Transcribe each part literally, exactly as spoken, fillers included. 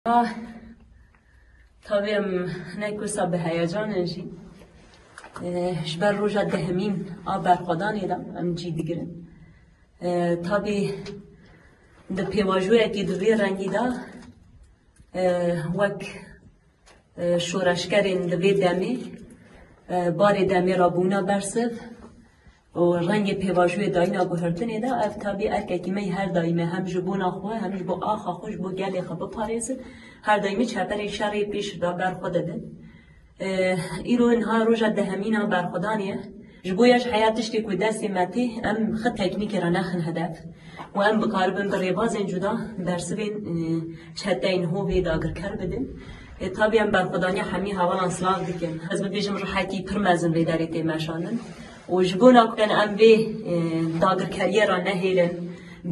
Ah, tabii em hinek wisa bi heyecan in jî. Eh, ji ber roja dehemîn a berxwedanê de em cî digirin. Eh, tabii di pêvajoyekî di vê rengî de, eh, wek, eh, şoreşgerên di vê demê, eh, barê demê re bûna bersiv, û rengê pêvajoyê dayîna guhertinê de, ev tabî erkekî me yê her daîme hem ji bona xwe, hem ji bo axa xwe, ji bo gelê xwe biparêzin, her daîmî çeperên şerê pêş de ber xwe didin. Îro niha roja dehemîn a berxwedanê ye. Ji bo ya ji heya tiştê ku destê me tê, em xi teknîkê re nexin hedef û em bikaribin bi rêbazên cuda bersivên, e, çeteyên hovê dagirker bidin. E, tabî em berxwedaniya hemî hevalan silav dikin. Ez bibêjim rihekî pir mezin vê derê tê meşandin. Û ji bona ku em vê, e, dagirkeriyê re nehêlin,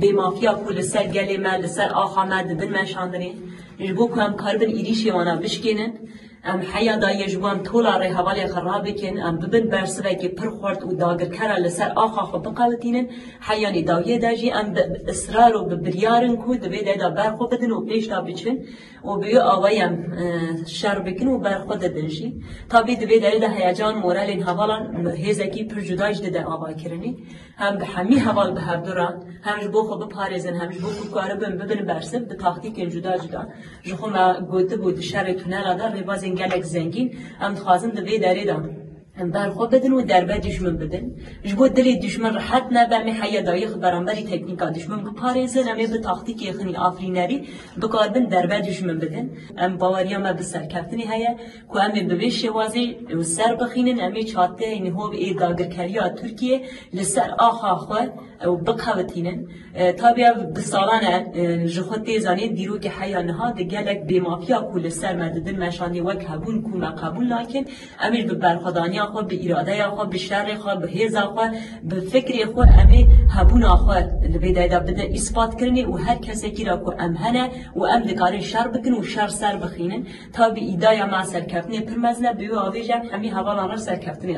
bêmafiya ku li ser gelê me, li ser axa me dibin meşandinê, ji bo ku em karibin êrîşê wana bişkênin, em heya dayê ji bo em tola rêhevalê xwe rabikin, em bibin bersivekê pir xurt û dagirkera li ser axa xwe biqewitînin, heyanî dawiyê de jî em bi israr û bi biryarin ku di vê derê de ber xwe bidin û pêş de biçin, û bi wê awayî em, e, şer bikin û ber xwe didin jî. Tabî di vê derê de heyecan, moralên hevalan hêzekî pir cuda jî dide avakirinê. Hem bi hemî heval bi hevdu re, hem ji bo xwe biparêzin, hem ji bo ku karibin bibin bersiv bi taktîkên cuda cuda. Ji xwe me gotibû di şerê tunela de rêbazên gelek zengîn, em dixwazin di vê derê de em ber xwe bidin û derbe dijmin bidin. Ji bo dilê dijmin rihet nebe, em ê heya dayî xwe beramberî teknîka dijmin biparêzin, em ê bi taktîkê xinî afirînerî bikaribin derbe dijmin bidin. Em baweriya me bi serkeftinê heye ku em ê bi vê şêwazê û ser bixînin, em ê çateyên hov ê dagirkeriya Tirkiyê li ser axa xwe ew biqewitînin. E, tabiya bi salan e, e, ji xwe tê zanîn, dîrokê heya niha di gelek bêmafiya ku li ser me didin meşandî wek hebûn ku me qebûl nakin. Em ê bi berxwedaniya xwe, bi îradeya xwe, bi şerê xwe, bi hêza xwe, bi fikrê xwe, em ê hebûna xwe li vê derê de bidin îspat kirinê û her kesekî re ku em hene û em dikarin şer bikin û şer ser bixînin. Tabî îdaya me serkeftinê pir mezin e, bi wê avê jî em hemî hevalan re serkeftinê dixin.